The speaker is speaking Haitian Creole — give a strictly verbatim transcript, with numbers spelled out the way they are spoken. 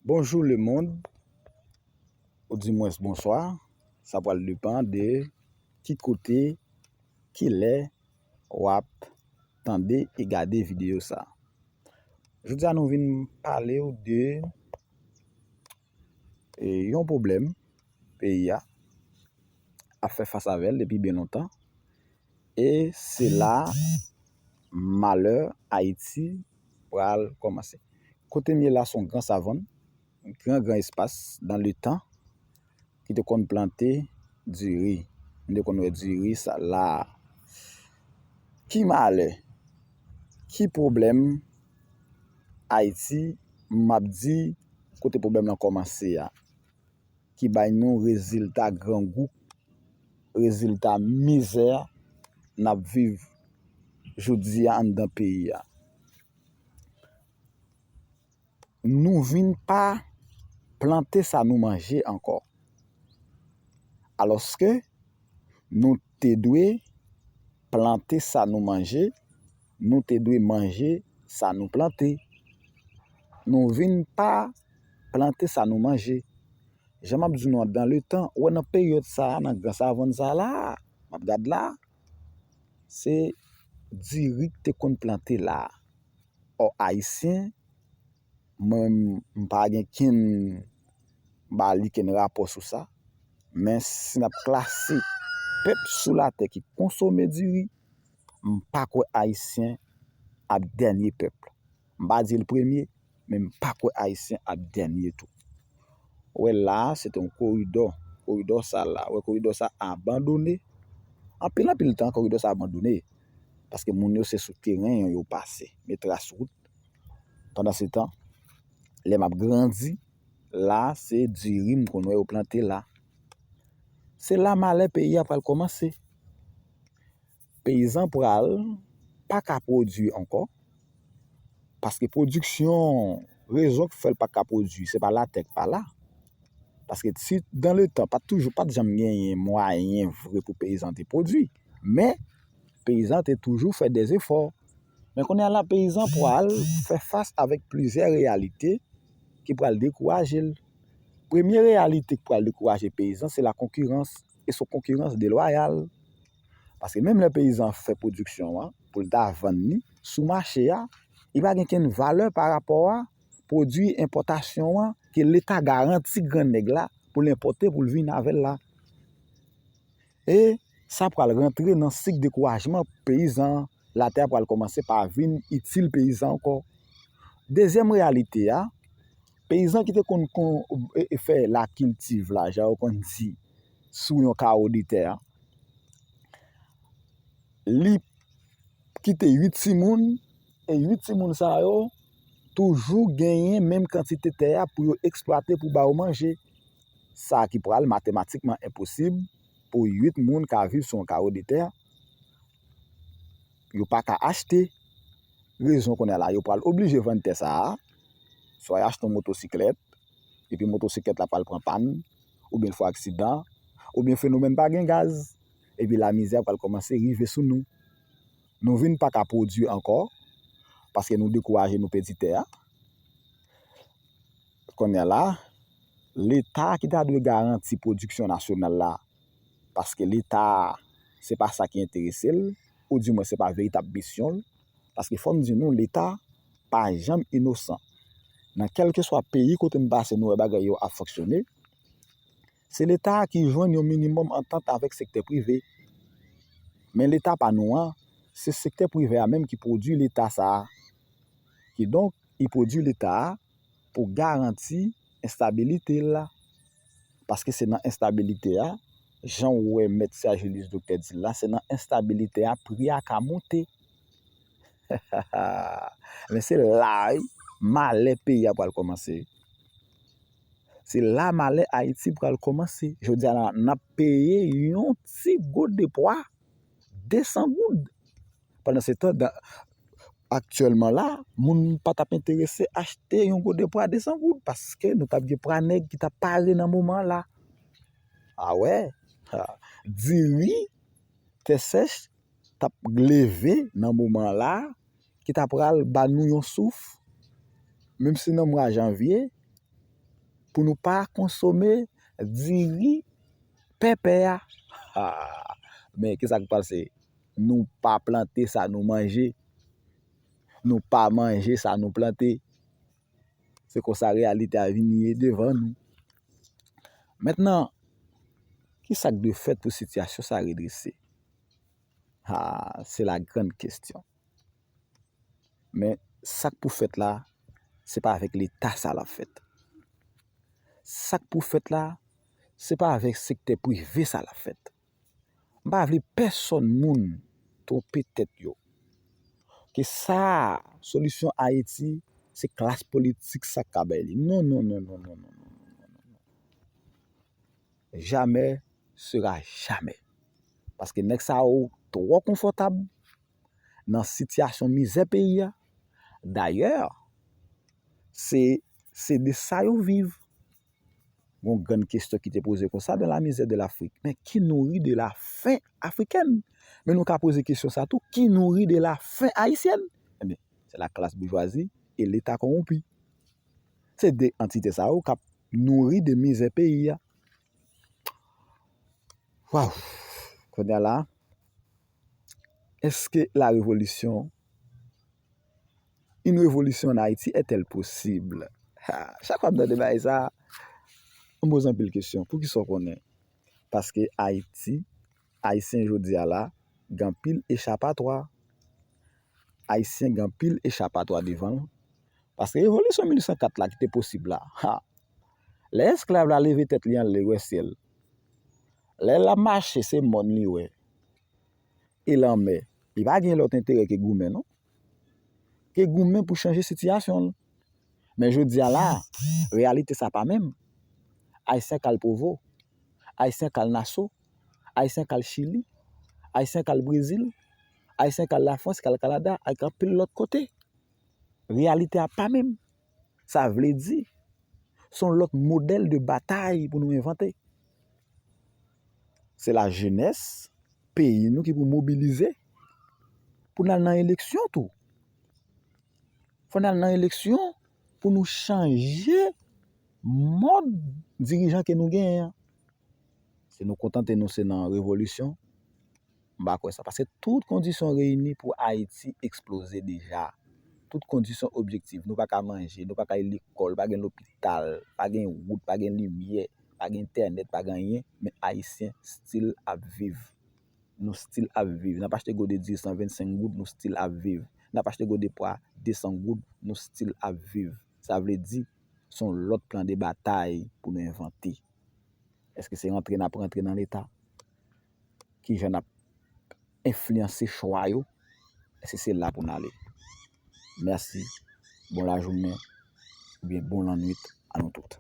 Bonjou lemonn, oudimwens bonswa. Sa pral depann de ki kote, ki lè w ap tande e gade videyo sa. Jodi a nou vin pale w de e, yon pwoblèm peyi a ap fè fas avè l depi byen lontan. E se la malè Ayiti pral kòmanse. Kote m ye la se yon gran savann, gran gran espas dan letan ki te konn plante diri. M te konn wè diri sa la. Ki malè, ki pwoblèm Ayiti, m ap di kote pwoblèm lan kòmanse a, ki bay nou rezilta grangou, rezilta mizè n ap viv jodi a anndan peyi a. Nou vin pa plante sa nou manje ankò. Alòske nou te dwe plante sa nou manje, nou te dwe manje sa nou plante. Nou vin pa plante sa nou manje. Jan m ap di nou an, dan letan, ou wè nan peryòd sa a, nan gran savann sa a la, m ap gad la, se diri k te konn plante la. Ò, Ayisyen, mwen, m pa gen kenn ba li kenn rapò sou sa. Men si n ap klase pèp sou latè ki konsome diri, m pa kwè Ayisyen ap dènye pèp. M pa di l premye, men m pa kwè Ayisyen ap dènye tou. Ou wè la, se te yon koridò. Koridò sa la, ou wè koridò sa abandone. Anpil, anpil tan, koridò sa abandone. Paske moun yo se sou teren yo, yo pase. Men tras wout. Pandan se tan, lè m ap grandi, la, se diri m konn wè yo plante la. Se la malè peyi a pral kòmanse. Peyizan pral pa ka pwodui ankò, paske pwodiksyon, rezon k fè l pa ka pwodui, se pa latè k pa la. Paske si dan letan, pa t toujou, pa t janm genyen mwayen vre pou peyizan te pwodui. Men, peyizan te toujou fè dèzefò. Men kounye a la, peyizan pral fè fas avèk plizyè reyalite ki pral dekouraje l. Premye reyalite ki pral dekouraje peyizan, se lakonkirans. E se yon konkirans delwayal. Paske menm lè peyizan fè pwodiksyon an, pou l ta vann li sou mache a, li pa gen kenn valè pa rapò a pwodui enpòtasyon an ke Leta garanti grannèg la pou l enpòte, pou l vin avè l la. E sa pral rantre nan sik dekourajman peyizan an. Latè a pral kòmanse pa vin itil peyizan ankò. Dezyèm reyalite a, peyizan ki te konn kon, e, e fè lakiltiv la, jan yo konn di, sou yon kawo de tè a, li kite uit timoun, e uit timoun sa yo toujou genyen menm kantite tè a pou yo eksplwate pou ba yo manje. Sa ki pral matematikman enposib pou uit moun ka viv sou yon kawo de tè. Yo pa ka achte. Rezon kounye a la, yo pral oblije vann tè sa a. Swa y achte yon motosiklèt, epi motosiklèt la pral pran pàn, oubyen l fè aksidan, oubyen fenomèn pa gen gaz, epi lamizè pral kòmanse rive sou nou. Nou vin pa ka pwodui ankò, paske nou dekouraje, nou pèdi tè a. Kounye a la, Leta ki ta dwe garanti pwodiksyon nasyonal la, paske Leta, se pa sa ki enterese l, oudimwen se pa veritab misyon l, paske fò m di nou, Leta pa janm inosan. Nan kèlkeswa peyi kote m pase, nou wè bagay yo ap fonksyone, se Leta a ki jwenn yon minimòm antant avèk sektè prive. Men Leta pa nou an, se sektè prive a menm ki pwodui Leta sa a. Kidonk, li pwodui Leta a pou garanti enstabilite l la. Paske se nan enstabilite a, jan w wè Mèt Serge Ulysse Docteur di l la, se nan enstabilite a pri a ka monte. Men se la wi, malè peyi a pral kòmanse. Se la malè Ayiti pral kòmanse. Jodi a la, n ap peye yon ti gout de pwa de san goud. Pandan se tan, aktyèlman la, moun pa t ap enterese achte yon gout de pwa de san goud, paske nou t ap gen pwa nèg ki t ap pare nan moman la. A wè, diri, tè sèch, t ap leve nan moman la, ki ta pral ba nou yon souf, menm si nan mwa janvye, pou nou pa konsome diri pèpè a. Ha! Men ki sa k pase? Nou pa plante sa nou manje. Nou pa manje sa nou plante. Se konsa reyalite a vin ye devan nou. Mentnan, ki sa k dwe fèt pou sitiyasyon sa redrese? Ha, se la grande question. Men sa k pou fèt la, se pa avèk Leta sa l ap fèt. Sa k pou fèt la, se pa avèk sektè prive sa l ap fèt. M pa vle pèsonn moun twonpe tèt yo. Ke sa, solisyon Ayiti, se klas politik sa k ka bay li. Non, non, non, non, non, non, non, non, non, non. Jamais sera jamais. Paske nèg sa yo twò konfòtab nan sitiyasyon mizè peyi a. Dayè, se, se de sa yo viv. Gon grann kesyon ki te poze konsa, dans la misère de l'Afrique, mais qui nourrit de la faim africaine? Men nou ka poze kesyon sa tou, qui nourrit de la faim haïtienne? Ebyen, se la klas boujwazi e Leta kowonpi. Se de antite sa yo k ap nouri de mizè peyi a. Waw! Kounye a la, èske la revolisyon, une révolution en Haïti est-elle possible? Ha, chak fwa m tande bagay sa, m poze anpil kesyon. Poukisa w konnen? Paske Ayiti, Ayisyen jodi a la, gen anpil echapatwa. Ayisyen gen anpil echapatwa devan l. Paske revolisyon mil uit san kat la ki te posib la, ha, lè esklav la leve tèt li anlè, wè syèl. Lè l ap mache, se mòn li wè. E lanmè. Li pa gen lòt enterè ke goumen, non. Ke goumen pou chanje sitiyasyon l. Men jodi a la, reyalite sa pa menm. Ayisyen k al Pwovo, Ayisyen k al Naso, Ayisyen k al Chili, Ayisyen k al Brezil, Ayisyen k al Lafrans, k al Kanada, ak anpil lòt kote. Reyalite a pa menm. Sa vle di, se yon lòt modèl de batay pou nou envante. Se lajenès peyi nou ki pou mobilize pou n al nan eleksyon tou. Fò n al nan eleksyon pou nou chanje mòd dirijan ke nou genyen an. Si nou kontante nou se nan revolisyon, m pa kwè sa. Paske tout kondisyon reyini pou Ayiti eksploze deja. Tout kondisyon objektif. Nou pa ka manje, nou pa ka al lekòl, pa gen lopital, pa gen wout, pa gen limyè, pa gen entènèt, pa gen anyen, men Ayisyen still ap viv. Nou still ap viv. N ap achte gode diri san vennsenk goud, nou still ap viv. N ap achte gode pwa de san goud, nou still ap viv. Sa vle di, se yon lòt plan de batay pou nou envante. Èske se rantre n ap rantre nan Leta? Kijan n ap enfliyanse chwa yo? Èske se la pou n ale? Mèsi. Bon lajounen oubyen bon lannwit a nou tout.